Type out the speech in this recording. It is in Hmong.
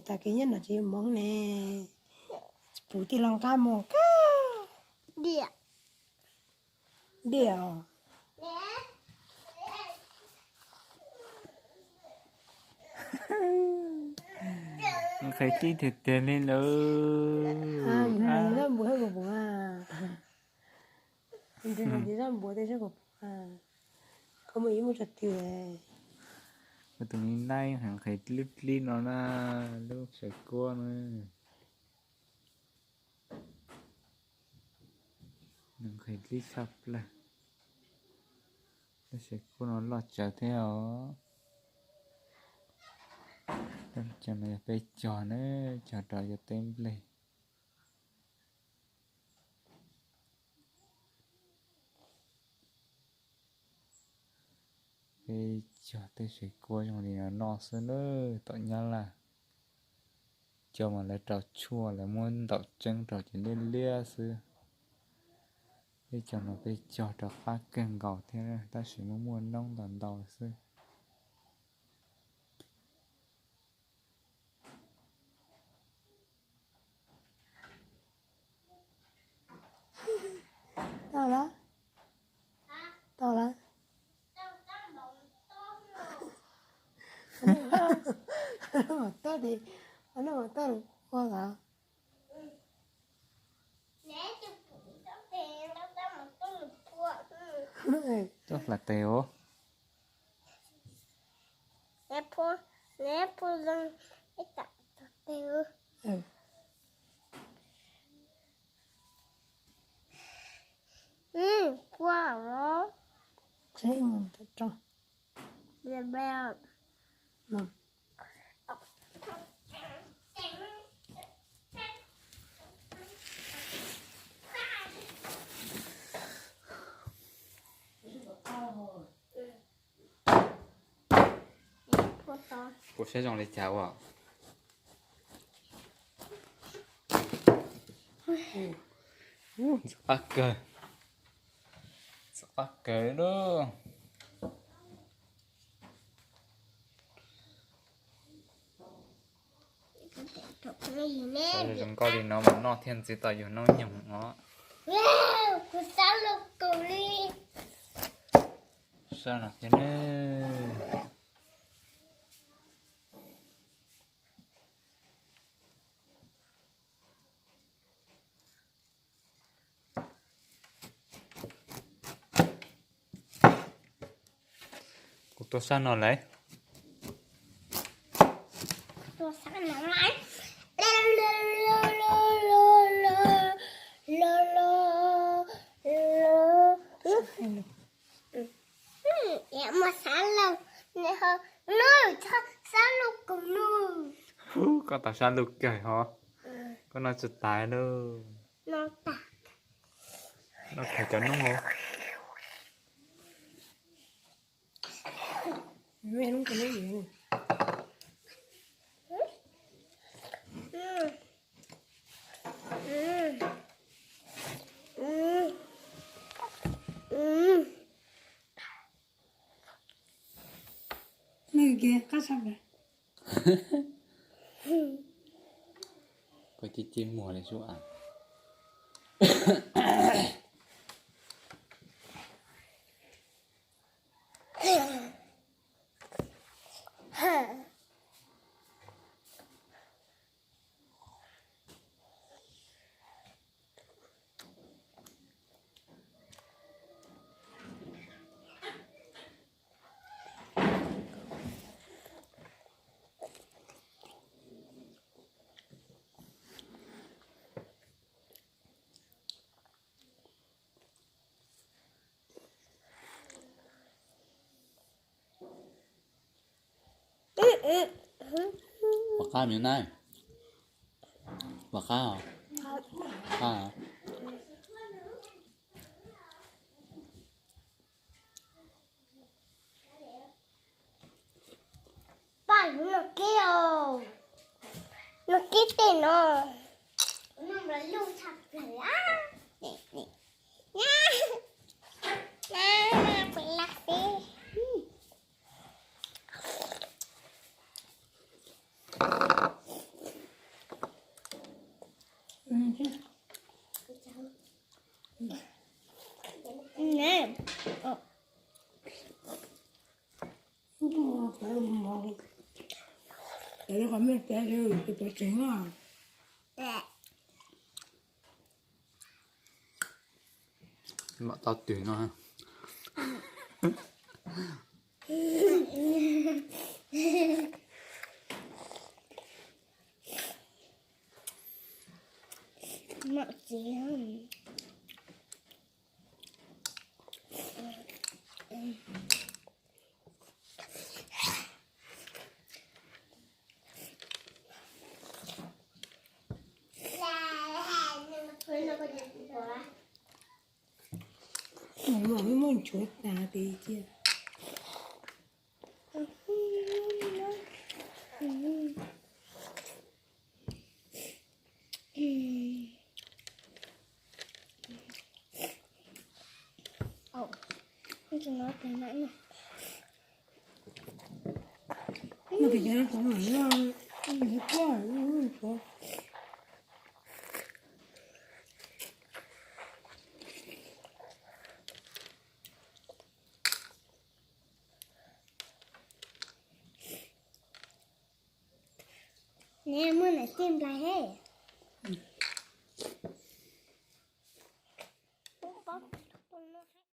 Tag kis nyob no tsis yuav hmoov ne, puv tij laug qab mus kawg. Diam. Diam. Nqhis tib tiag tiag li lawm. Npua, npua, npua tej sab kuv pom, koj muaj ib muaj tso twg. Kuv tus me nab heev nqhis dlib dlib no na, lub saw kuab na. Nws nqhis dlib tshaj plaws. Lub saw kuab no loj tsawv thiab os. Cov no yog peb cog na, cog rau cov teb nplej. Peb cog tej saw kuab zoo li no noj xwb na, tom Nyab Laj. Cog mas lawv rau tshuaj, lawv muab ntaus tseeb rau ces liab liab xwb. Peb cog no peb cog rau qab kawg nkaus thiab, tab sis muaj muaj noob ntau ntau xwb. Tau lawm. Tau lawm. Mom toj ces, mom toj ua lawm. Tuaj hla tes os. Kuv saib zoo li cas ua. Ntxim qab kawg, ntxim qab kawg lauj. Zoo nkauj li no mas noj thiaj ntxiv tau yus noob nyoog os. Sab no thiab ne. Kuv tuaj sab no lawm. Koj tau sab lug kawg hov. Koj noj tsis tas lauj. Noj kawg cov noob hauv. Nws kiag qab tshaj plaws. Koj cib cib muag li sub as. Pom qab me na. Pom qab os. Qab. Paj, lub no kib os, no kib tej no, no mas lug tshaj plaws. Peb laj peb. Lawv qhov mej tas tes pov tsev no. Mam tau twg no. Mam tsev. Muaj nchuav tas tes cia. Neb muaj nam tij nplai he.